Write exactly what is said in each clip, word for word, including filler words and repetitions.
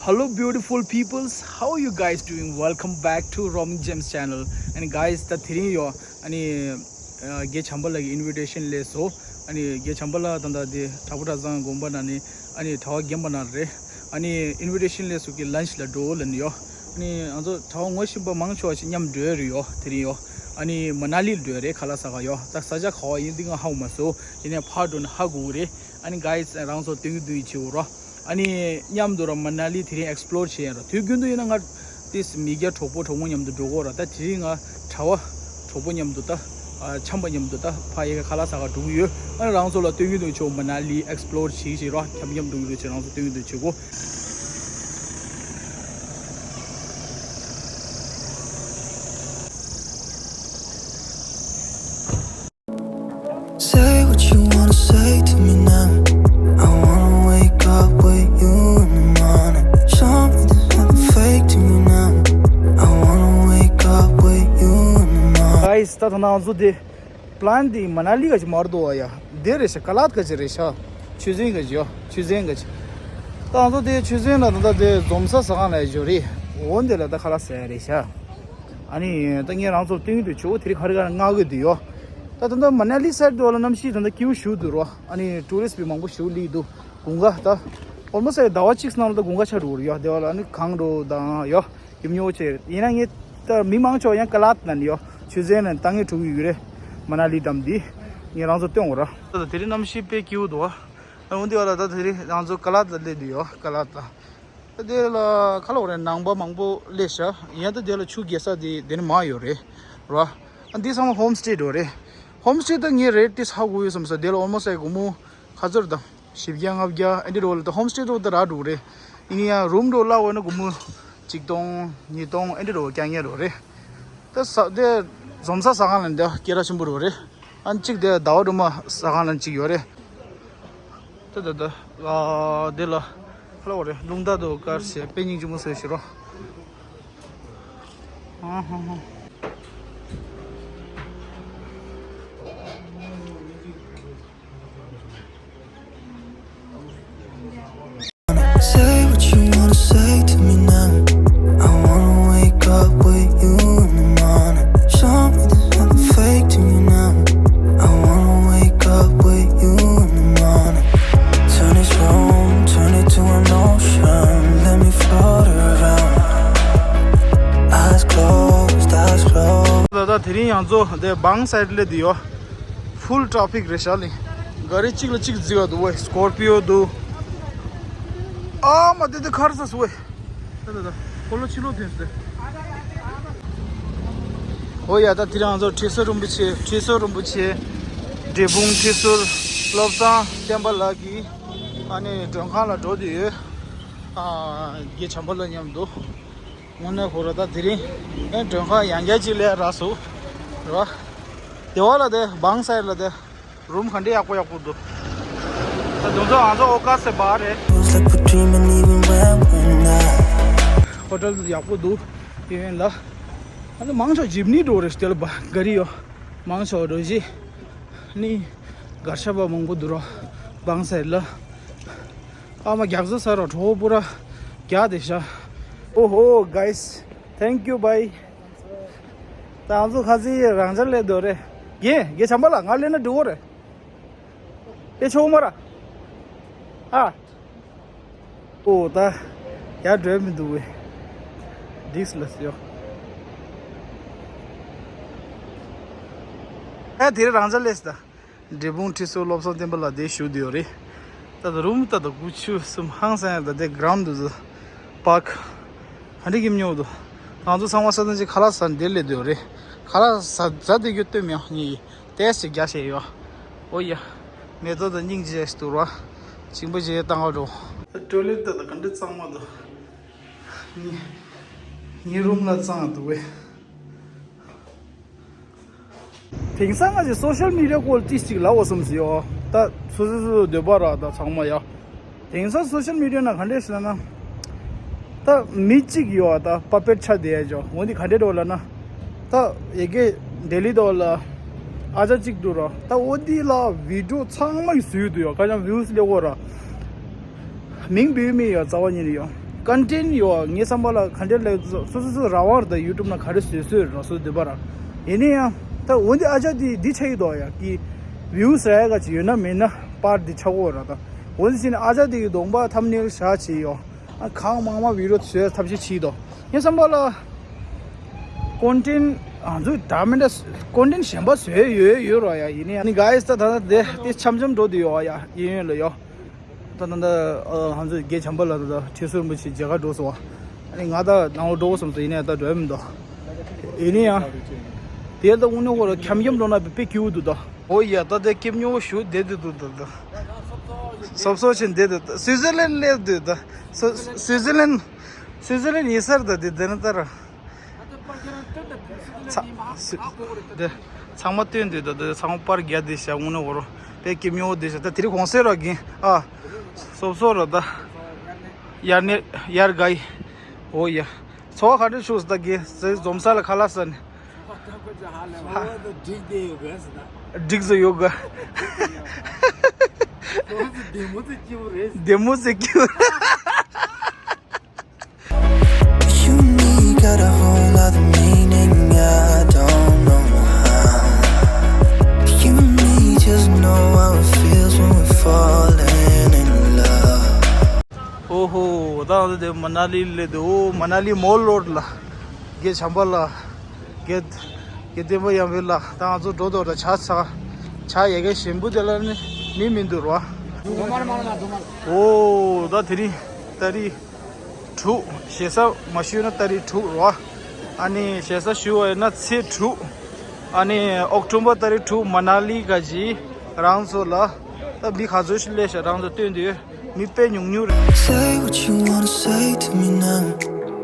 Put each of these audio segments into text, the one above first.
Hello beautiful peoples, how are you guys doing? Welcome back to Roman Gems channel. And guys, ད་དེ་རིང་ཡོ། ཨ་ནི་ཨ་རྒན་བྱམས་པ་ལགས་ཀྱི་ཨིན་བི་ཊེ་ཤན་སླེབས་སོང་། ཨ་ནི་རྒན་བྱམས་པ་ལགས་ད་ལྟ་དེ་གྲྭ་པ་གྲྭ་ཚང་དགོན་པ་ནང་ནས་ཨ་ནི་གྲྭ་པ་རྒན་པ་ནང་རེད། ཨ་ནི་ཨིན་བི་ཊེ་ཤན་སླེབས་སོང་གི་ལན་ཆི་ལ་འགྲོ་ལབ་ནས་ཡོ། ཨ་ནི་ང་ཚོ་གྲྭ་པ་ངོ་ཤེས་པ་མང་ཆེ་བ་ཞིག་མཉམ་འགྲོ་ཡ་རེད་ཡོ། དེ་རིང་ཡོ། ཨ་ནི་མ་ན་ལི་འགྲོ་ཡ་རེད། ཁ་ལག་ཟ་ག་ཡོ། ད་ས་ཆ་ག་པར་ཡིན་འདི་ང་ཧ་གོ་མ་སོང་། ཡིན་ནའི་ཕར་འགྲོ་ན་ཧ་གོ་གི་རེད། ཨ་ནི་གྷའི་སི་རང་ཚོ་སྟོན་གི་འདུག་ཡིད་ཆེས་འོ་རོ། ཨ་ནི་མཉམ་དུ་ར་མ་ན་ལི་དེ་རིང་ཨེག་སི་པི་ལོར་བྱེད་ཡ་ར། དུས་རྒྱུན་དུ་ཡིན་ན་ང་ཏིས་མི་སྐྱ་གྲོགས་པོ་གྲོགས་མོ་མཉམ་དུ་འགྲོ་གོ་ར། ད་དེ་རིང་ང་གྲྭ་པ་གྲོགས་པོ་མཉམ་དུ་ད་ཨ་ཆམ་པ་མཉམ་དུ་ད་ཕ་ཡི་ག་ཁ་ལག་ཟ་ག་འགྲོ་གི་ཡོད། ཨ་ནི་རང་ཚོ་ལ་སྟོན་གི་འདུག་ཆོག་མ་ན་ལི་ཨེག་སི་པི་ལོར་བྱེད་བྱེད་ར། མཉམ་མཉམ་འགྲོ་གི་འདུག་ཆོག་རང་ཚོ་སྟོན་གི་འདུག་ཆོག་གོ། Say what you wanna say to me now. I wanna wake up with you in the morning. Show me there's nothing fake to me now. I wanna wake up with you in the morning. གྷའི་སི་ད་ད་ང་ཚོ་དེ་པི་ལན་དེ་མ་ན་ལི་ག་ཅིག་མ་རེད་འདུག་ཡ། དེ་རེད་ཤག་ཀ་ལ་ཏི་ག་ཅིག་རེད་ཤག་ཆུ་ཚན་ག་ཅིག་ཡོ། ཆུ་ཚན་ག་ཅིག་ད་ང་ཚོ་དེ་ཆུ་ཚན་ལ་ད་ད་དེ་འཛོམས་ས་ཟ་ཁང་ལ་ཡ་འབྱོར་རེད། འོ་འདི་ལ་ད་ཁ་ལག་ཟ་ཡ་རེད་ཤག་ཨ་ནི་ད་ངས་རང་ཚོར་སྟོན་གི་འདུག་ཆོག་དེ་རིང་ག་རེ་ག་རེ་མངགས་གི་འདུག་ཡོ། ད་ད་ད་མ་ན་ལི་སའིཌ་དེ་བ་ལ་གནམ་གཤིས་ད་ད་སྐྱིད་པོ་ཞེ་པོ་འདུག་རོ། ཨ་ནི་ཊུ་རི་སི་ཊི་མང་པོ་ཞེ་པོ་སླེབས་འདུག་དགུན་ཁ་ད་ཨོལ་མོ་སི་ཟླ་བ་གཅིག་ནང་ལ་ད་དགུན་ཁ་ཆགས་འགྲོ་གི་རེད་ཡོ། དེ་བ་ལ་ཨ་ནི་གངས་རི་དང་ཡོ། ཡིབ་ཉོ་བྱས་ཡིན་ན་ངས་ད་མི་མང་ཆོག་ཡང་ཀ་ལ་ཏི་ནང་ཡོ། ཆུ་ཚན་ནས་ད་ངས་འགྲོ་གི་ཡོད་རེད། མ་ན་ལི་འགྲམ་འདི་ངས་རང་ཚོར་སྟོན་འོ་ར། ད་ད་དེ་རིང་གནམ་གཤིས་དཔེ་སྐྱིད་པོ་འདུག་ཨ། འོ་འདི་བ་ལ་ད་དེ་རིང་རང་ཚོ་ཀ་ལ་ཏི་ལ་སླེབས་འདུག་ཡོ། ཀ་ལ་ཏི་ལ། ད་དེ་ལ་ཁ་ལོ་རེ་ནང་པ་མང་པོ་སླེབས་ཤག་ཡང་ད་དེ་ལ་ཆུ་རྒྱག་ས་དེ་དེ་ནས་མར་ཡོད་རེད་ར། ཨ་འདི་ཚང་མ་ཧོམ་སི་ཊེ་འགྲོ་རེད། ཧོམ་སི་ཊེ་ད་ངས་རེ་ཊི་ཧ་གོ་ཡོད་བསམ་ས། དེ་ལ་ཨོལ་མོ་སི་ལའིཀ་སྒོར་མོ་ཁ་ཚོར་དང་བཞི་བརྒྱ་ལྔ་བརྒྱ་ཨ་འདི་འགྲོ་ལ། ད་ཧོམ་སི་ཊེ་འགྲོ་ད་རག་འགྲོ་རེད། ཡིན་ཡང་རུམ་འགྲོ་གླ་འོས་ན་སྒོར་མོ་གཅིག་སྟོང་ཉིས་སྟོང་ཨ་འདི་འགྲོ་རྐྱང་ངེ་འགྲོ་རེད། ད་ས་དེ་འཛོམས་ས་ཟ་ཁང་ལ་འདི་སྐད་གྲགས་ཆེན་པོ་རེད། ཨ་གཅིག་དེ་ཟླ་བ་སྒྲོལ་མ་ཟ་ཁང་ལ་གཅིག་ཡོད་རེད། ད་ད་ད་ཨ་དེ་ལ་ཁ་ལོ་རེ་རླུང་རྟ་དུ་དཀར་ཞེས་དཔེ་སྙིང་རྗེ་མོ་བཟོས་ཤིག་རོ། ཨ་ཧ་ཧ། Say what you wanna say to me now. I wanna wake up with you in the morning. Show me there's nothing fake to me now. I wanna wake up with you in the morning. Turn this room, turn it to an ocean. Let me float around. Eyes closed, eyes closed. ད་ད་དེ་རིང་ཡང་ཚོ་དེ་བང་སའིཌ་ལ་དེ་ཡོད། ཕུལ་ཊ་ཕིག་རེད་ཤག་ལེ། ག་རི་གཅིག་ལ་གཅིག་བརྫི་བ་འདུག་ཝེ། སི་ཀོར་པི་ཡོ་འདུག་ཨ་མ་དེ་དེ་ཁར་ས་སུ་ཝེ། ད་ད་ད་ཁོ་ལོ་ཕྱི་ལོ་ཐོན་སོང་། ཨོ་ཡ། ད་དེ་རིང་ང་ཚོ་ཁྲི་ཟུར་རིན་པོ་ཆེ། ཁྲི་ཟུར་རིན་པོ་ཆེ། འབྲས་སྤུངས་ཁྲི་ཟུར་བློ་བཟང་བསྟན་པ་ལགས་ཀྱི་ཨ་ནི་མགྲོན་ཁང་ལ་འགྲོ་བསྡད་ཡོད། ཨ་རྒན་བྱམས་པ་ལགས་མཉམ་དུ། དངོས་གནས་ཁོ་ར་ད་དེ་རིང་ཨེ་མགྲོན་ཁང་ཡང་བསྐྱར་ཅིག་སླེབས་རག་སོང་ར། དེ་བ་ལ་དེ་བང་སའིཌ་ལ་དེ་རུམ་ག་འདྲ་ཡག་པོ་ཡག་པོ་འདུག་ད་དུང་ཚོ་ང་ཚོ་ཨོ་ཀ་སེ་བ་རེད། Feels like we're dreaming even when we're not. ཧོ་ཊེལ་ཡག་པོ་འདུག་ཡིན་ལ། ཨ་ནི་མང་ཆེ་བ་ཇིབ་ནི་འགྲོ་རེད། དེ་ལ་བ་ག་རི་ཡོད། མང་ཆེ་བ་འགྲོ་བཞི། ནི་གར་ཞ་པ་མང་པོ་འདུག་ར། བང་སའིཌ་ལ། ཨ་མ་རྒྱག་ས་ས་ར་གྲོགས་པོ་ར་རྒྱག་དེ་ཤ། ཨོ་ཧོ་guys, thank you, bye. ད་ང་ཚོ་ཁ་སི་རང་འཇགས་སླེབས་འདུག་རེད། རྒན་རྒན་བྱམས་པ་ལགས། ང་སླེབས་ན་འགྲིག་གོ་རེད། དཔེ་ཆོག་མ་ར། ཨ། ཨོ་ད་ཡར་འགྲོ་མི་འདུག་ཝེ། འགྲིག་སོང་ལགས་ཡོ། ཨ་དེ་རིང་རང་འཇགས་སླེབས་སོང་ད། འབྲས་སྤུངས་ཁྲི་ཟུར་བློ་བཟང་བསྟན་པ་ལགས་དེ་བཞུགས་བསྡད་ཡོད་རེད། ད་ལྟ་རུམ་ད་ལྟ་དགུ་བཅུ་གསུམ་ཧང་སང་ཡ། ད་ལྟ་གྷ་རའུན་ཌི་དུ་པར་ཀི་ག་འདྲ་གིམ་ཉོ་འདུག་ང་ཚོ་ཚང་མ་ས་ཐང་ཅིག་ཁ་ལག་ཟ་འདིར་སླེབས་བསྡད་ཡོད་རེད། ཁ་ལག་ཟ་ཟ་བསྡད་རྒྱུ་སྟོན་མི་ཡོང་ངས་ཏེས་ཅིག་རྒྱག་བྱས་ཡོད། ཨོ་ཡ། མེ་ཏོག་དང་སྙིང་རྗེ་ཞིག་འདུག་ར། ཞིམ་པོ་ཞིག་བཏང་བ་འགྲོ། ཊོའི་ལེཊ་ད་ལྟ་ག་འདྲ་གཙང་མ་འདུག་ངའི་ངའི་རུམ་ལ་གཙང་འདུག་བས། དེང་སང་ང་ཚོས་སོ་ཤལ་མི་ཌི་ཡ་སྐོར་ཏིས་ཅིག་ལབ་འོ་བསམ་སི་ཡོ། ད་སོ་སོ་སོ་སོ་འདོད་པ་ར་ད་ཚང་མ་ཡ། དེང་སང་སོ་ཤལ་མི་ཌི་ཡ་ནང་ག་འདྲས་ཟེར་ན། ད་མི་གཅིག་ཡོ་ད་པ་པེཊ་ཆགས་བསྡད་ཡ་ཇོ། འོ་འདི་ག་འདྲས་འགྲོ་ལབ་ན། ད་ཡ་གི་ལྡི་ལི་དོ་ལ་ཨ་ཅག་གཅིག་འདུག་ར། ད་འོ་འདི་ལ་བི་ཌི་ཡོ་ཚང་མ་ཡི་བཟོས་འདུག་ཡོ། ཁ་ཅང་བིའུ་སི་སླེབས་གོ་ར། མིང་བོས་མི་ཡོད་རྩ་བ་ཉིད་ནས་ཡོད། ཀོན་ཊེན་ཡོད། ངའི་བསམ་པ་ལ་ཀོན་ཊེན་ལ་སོ་སོ་སོ་རང་དབང་རེད། ད་ཡུ་ཊུབ་ནང་ག་རེ་བཟོས་བཟོས་རང་སོ་འདོད་པ་རང་། ཡིན་ནའི་ཡང་ད་འོ་འདི་ཨ་ཅག་འདི་འདི་ཆགས་ཀྱི་འདུག་ཡ། གི་ཝིའུ་ཟེར་ཡ་ག་ཅིག་ཡོད་ན་མེད་ན་པར་འདི་ཆགས་ཀྱི་ཡོད་ར། ད་འོ་འདི་ཟེར་ནས་ཨ་ཅག་འདི་གི་གདོང་པ་ཐམ་ནེལ་བཞག་བྱས་ཡོད། ཨ་གང་མང་མང་ཝི་ཌི་ཡོ་བཟོས་ཐབས་ཤེས་བྱས་འདུག་ངའི་བསམ་པ་ལ་ཀོན་ཊེན་ང་ཚོའི་འདྲ་མི་འདྲ་ཀོན་ཊེན་གཞན་པ་བཟོས་ཡོད་ཡོད་ར་ཡ། ཡིན་ནའི་ཨ་ནི་ག་ཡིས་ད་ད་ད་དེ་དེ་འཆམ་འཆམ་འགྲོ་འདི་ཡོད་ཡ། གཡས་གཡོན་ལ་ཡོད། ད་ད་ད་ཨ་ང་ཚོ་རྒན་བྱམས་པ་ལགས་ད་ད་ཁྲི་ཟུར་རིན་པོ་ཆེ་མཇལ་ཁ་འགྲོ་སོང་བ། ཨ་ནི་ང་ད་ནང་ལོགས་འགྲོ་དགོས་བསམ་སོང་། ཡིན་ནའི་ད་འགྲོ་ཡ་མི་འདུག་ཡིན་ནའི་ཡང་དེ་ད་དངོས་གནས་ཁོ་ར་འཁྱམ་འཁྱམ་འགྲོ་ན་དཔེ་སྐྱིད་པོ་འདུག་ད། ཨོ་ཡ། ད་ལྟ་སྐྱིད་སྨྱོ་བོ་ཞུ་བསྡད་འདུག་ད་ད། སོབ་སོབ་བྱས་བསྡད་འདུག་ད། སུའི་ཛར་ལན་སླེབས་འདུག་ད། སུ་སུའི་ཛར་ལན། སུའི་ཛར་ལན་ཡིན་ས་རེད་ད། དེ་དེ་ན་ད་ར། ཚ་སུ་དེ་ཚང་མ་སྟོན་འདུག་ད། དེ་ཚང་མ་པར་རྒྱག་བསྡད་ཤག་དངོས་གནས་ཁོ་ར་དཔེ་སྐྱིད་སྨྱོ་བོ་བསྡད་ཤག་ད། དེ་རིང་གུང་སེང་ར་གིན་ཨ། སོབ་སོབ་ར་ད། ཡར་ནས་ཡར་དགའ་ཡི། ཨོ་ཡ། ཚོར་བ་ག་འདྲ་བྱུང་སོང་ད། གིན་ཟེ་འཛོམས་ས་ལ་ཁ་ལག་ཟ་ནས། འགྲིག་བསྡད་ཡོད་ག་ཟེར་ན། འགྲིག་བཟོ་ཡོད་ག་ཁོང་ཚོ་བདེ་མོ་ཚེ་སྐྱིད་པོ་རེད། བདེ་མོ་ཚེ་སྐྱིད་པོ། You and me got a whole lot of meaning. I don't know how. You and me just know how it feels when we're falling in love. ཨོ་ཧོ། ད་ང་ཚོ་དེ་མ་ན་ལི་སླེབས་འདུག་ཨོ་མ་ན་ལི་མོལ་རོ་ཌི་ལ། རྒན་བྱམས་པ་ལགས། རྒན་རྒན་བསྟན་པ་ཡར་འཕེལ་ལགས། ད་ང་ཚོ་འགྲོ་འདུག་ད། ཇ་ཚ་ཇ་ཡ་གི་ཞིམ་པོ་དེ་ལ་ནི་མི་མི་འདུག་རོ། ཨོ་ད་དེ་རིང་ཏ་རིག་དྲུག་ཞེ་ས་མ་ཞུས་ན་ཏ་རིག་དྲུག་རོ། ཨ་ནི་ཞེ་ས་ཞུ་བ་ཡིན་ན་ཚེས་དྲུག་ཨ་ནི་ཨོག་ཊོ་བར་ཏ་རིག་དྲུག་མ་ན་ལི་ག་ཅིག་རང་ཚོ་ལ། ད་མི་ག་ཚོད་ཞིག་སླེབས་ཤག་རང་ཚོ་སྟོན་དུས། མི་དཔེ་ཉུང་ཉུང་རེད། Say what you wanna say to me now.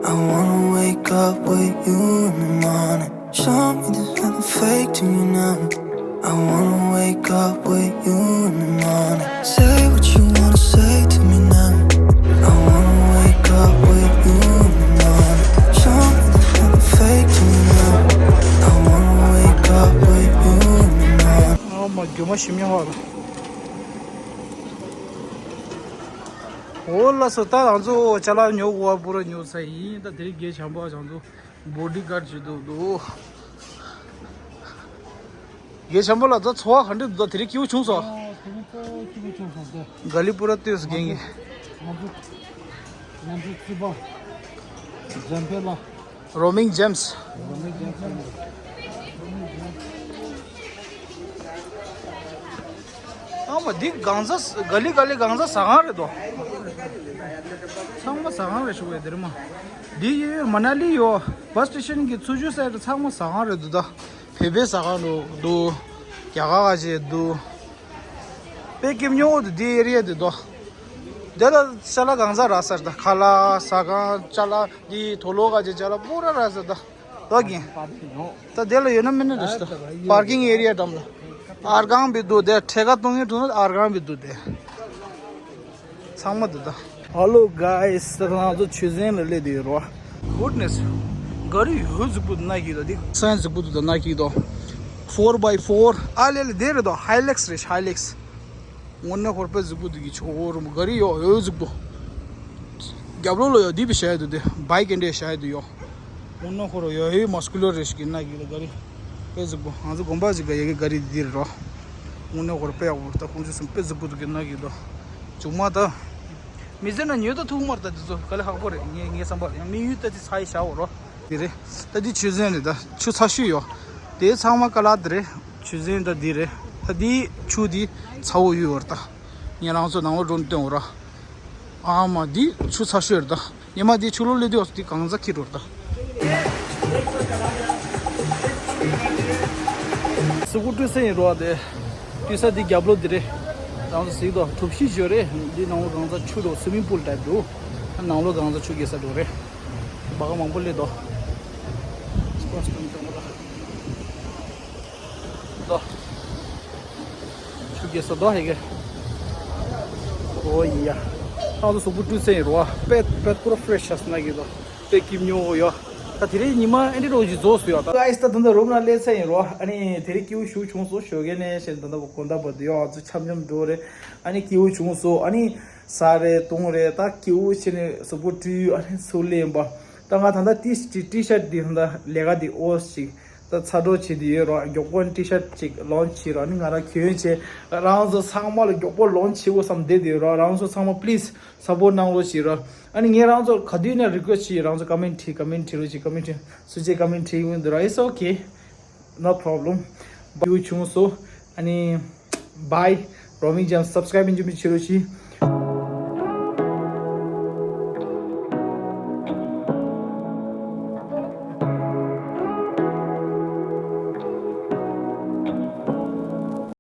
I wanna wake up with you in the morning. Show me there's nothing fake to me now. I wanna wake up with you in the morning. Say what you wanna say to me now. I wanna wake up with you in the morning. Show me there's nothing fake to me now. I wanna wake up with you in the morning. ཨ་མ་རྒྱུ་མ་ཞིམ་ཉོ་བ་ལ། འོ་ལགས་སོ། ད་ང་ཚོ་ཅ་ལག་ཉོ་དགོས་པ་པུ་ར་ཉོ་ཚར་ཡིན། ད་དེ་རིང་རྒན་བྱམས་པ་ང་ཚོ་བོ་ཌི་གཱཌ་བྱེད་འདུག་འདུག་རྒན་བྱམས་པ་ལགས། ད་ཚོར་བ་ག་འདྲ་འདུག་ད་དེ་རིང་སྐྱིད་པོ་བྱུང་སོང་། ཨོ་དེ་རིང་ཚོར་བ་སྐྱིད་པོ་བྱུང་སོང་ད། ག་ལི་པུ་ར་ལྟོས་སོང་རྒན་གྱིས། ང་ཚོ་ང་ཚོ་རྩིས་པ་འཇམ་དཔལ་ལགས། རོ་མིང་ཇེམ་སི། རོ་མིང་ཇེམ་སི། ཨ་མ་འདི་གང་ཟག་ག་ལི་ག་ལི་གང་ཟག་ཟ་ཁང་རེད་དོ། ཚང་མ་ཟ་ཁང་རེད་ཞུ་བས་དེར་མ། འདི་ཡོད་མ་ན་ལི་ཡོད། བ་སི་ཊེ་ཤན་གྱི་ཚུར་ཕྱོགས་སའི་ཌི་ཚང་མ་ཟ་ཁང་རེད་འདུག་ད། བོད་པའི་ཟ་ཁང་འདྲ་འདུག་རྒྱ་གར་ག་ཅིག་འདུག་དཔེ་སྐྱིད་ཉོ་འདུག་འདི་ཨེ་རི་ཡ་འདི་དོ། དེ་ལ་ཅ་ལག་གང་ཟག་རག་ས་རེད་ད། ཁ་ལག་ཟ་ཁང་ཅ་ལག་འདི་དུག་ལོག་ག་ཅིག་ཅ་ལག་པུ་ར་རག་ས་རེད་ད། ལོ་གིན། ད་དེ་ལ་ཡོད་ན་མིན་ན་རེད་ཤག་པར་ཀིང་ཨེ་རི་ཡ་འགྲམ་ལ། ཨར་ཁང་བི་འདུག་དེ་ཁྲལ་ཁ་གཏོང་མཁན་འདུག་ན་ཨར་ཁང་བི་འདུག་དེ། ཚང་མ་འདུག་ད། Hello guys། ད་ང་ཚོ་ཆུ་ཚན་ལ་སླེབས་བསྡད་ཡོད་རེད་བ། Goodness། ག་རེ་ཡོད་གཟིགས་པོ་འདུག་ན་གི་ད་དེ། སན་གཟིགས་པོ་འདུག་ད་ན་གི་ད། Four by four། ཨ་ལེ་ལེ་དེ་རེད་ད། ཧའི་ལེགས་རེད། ཧའི་ལེགས། དངོས་གནས་ཁོ་ར་དཔེ་གཟིགས་པོ་འདུག་གི། ཆོ་རུ་མོ་ག་རེ་ཡོད་ཡོད་གཟིགས་པོ། རྒྱབ་ལོགས་ལ་ཡོད་འདི་བི་བྱ་ཡ་འདུག་དེ་བའི་ཀི་འདྲ་བྱ་ཡ་འདུག་ཡོད། དངོས་གནས་ཁོ་ར་ཡོད་ཡོད་མ་སྐུ་ལོ་རེ་ཞིག་གི་ན་གི་ལ་ག་རེ། དཔེ་གཟིགས་པོ་ང་ཚོ་དགོན་པ་ཞིག་ག་ཡ་གི་ག་རེ་འདི་རེད་རོ། དངོས་གནས་ཁོ་ར་དཔེ་ཡག་པོ་ད་ཁོང་ཚོ་སུམ་དཔེ་གཟིགས་པོ་འདུག་གི་ན་གི་ད། ཅུང་མ་ད། མི་ཟེར་ན་ཉོས་ད་ཐུག་མར་ད་འདི་ཚོ་ག་ལེ་ཧག་པོ་རེད། ངའི་ངའི་བསམ་པར་ཡང་དམིགས་ཡུལ་ད་དེ་ཚ་ཡི་བྱའོ་རོ། འདི་རེད། ད་འདི་ཆུ་ཚན་རེད་ད། ཆུ་ཚ་ཤོས་ཡོད། དེ་ཚང་མ་ཀ་ལ་འདི་རེད། ཆུ་ཚན་ད་འདི་རེད། ད་འདི་ཆུ་འདི་ཚ་བོ་ཡོད་རེད་ད། ངས་རང་ཚོ་ནང་ལོགས་འགྲོ་ནས་སྟོན་འོ་ར། ཨ་མ་འདི་ཆུ་ཚ་ཤོས་རེད་ད། ཉི་མ་འདི་ཆུ་ལོག་སླེབས་དུས་འདི་གང་ཚ་ཁྱི་རོ་རེད་ད། སི་ཀུ་ཊར་སེ་ཡིན་རོ་དེ། ཊི་ས་འདི་རྒྱབ་ལོགས་འདི་རེད། རང་ཚོ་གཟིགས་དང་གྲུ་བཞི་ཞོ་རེད། འདི་ནང་ལོགས་གང་ཚ་ཆུ་འགྲོ་སི་མིང་པུལ་ཊའིབ་འདུག་ནང་ལོགས་གང་ཚ་ཆུ་རྒྱག་ས་འགྲོ་རེད། སྦ་ཁ་མང་པོ་སླེབས་དོ། སི་ཀོ་སི་ཀོ་ནི་ཀ་མ་ར། དོ། ཆུ་རྒྱག་ས་དོ་ཧེ་གེ། ཨོ་ཡ། ང་ཚོ་གཟུགས་པོ་བཀྲུས་ཚར་ཡིན་རོ། དཔེ་དཔེ་ཁོ་ར་ཕི་རེ་ཤི་ཡ་ན་གི་དོ། དཔེ་སྐྱིད་ཉོ་ཡོ། ད་དེ་རིང་ཉི་མ་ཨེ་འདྲ་རོ་ཞིག་རྫོགས་སོང་ཡོ་ད། གྷའི་སི། ད་ད་ལྟ་རུམ་ནང་སླེབས་ཚར་ཡིན་རོ། ཨ་ནི་དེ་རིང་སྐྱིད་པོ་ཞེ་པོ་བྱུང་སོང་། ཞོགས་ཀས་ནས་བྱས་ད་ལྟ་བར་དགོང་དག་བར་དུ་ཡོ། ང་ཚོ་འཆམ་འཆམ་འགྲོ་རེད། ཨ་ནི་སྐྱིད་པོ་བྱུང་སོང་། ཨ་ནི། ཟ་རེད་བཏུང་རེད། ད་སྐྱིད་པོ་བྱས་ནས་གཟུགས་པོ་བཀྲུས། ཨ་ནི་ཚུར་སླེབས་པ། ད་ང་ད་ལྟ་ཏི་ཏི་ཤར་འདི་ད་ལས་ཀ་འདི་ཨོ་ཞིག་ད་ཚ་གྲོགས་བྱེད་དུ་ཡོད་རོགས། མགྱོགས་པོ་ཏི་ཤར་ཅིག་ལོན་ཆི་བྱེད་རོགས། ཨ་ནི་ང་རང་གྱོན་བྱས་རང་ཚོ་ཚང་མ་ལ་མགྱོགས་པོ་ལོན་ཆི་བྱེད་དགོས་བསམ་བསྡད་དུ་ཡོད་རོགས། རང་ཚོ་ཚང་མ་པི་ལིས་སབ་པོར་གནང་རོགས་བྱེད་རོགས། ཨ་ནི་ངས་རང་ཚོ་ག་དུས་ནས་རི་ཀུ་ཨེ་སི་ཊི་བྱེད། རང་ཚོ་ཀོ་མེན་ཊི་བྲིས། ཀོ་མེན་ཊི་བྲིས་རོགས་བྱེད། ཀོ་མེན་ཊི་སུ་ཅིག་ཀོ་མེན་ཊི་བྲིས་ཡོང་དུས་ར། It's okay, no problem. བིའུ་བྱུང་སོང་། ཨ་ནི་bye. རོ་མིང་ཇེམ་སི་སབ་སི་ཀ་རེབ་ཡིན་ཅི་མི་བྱེད་རོགས་བྱེད།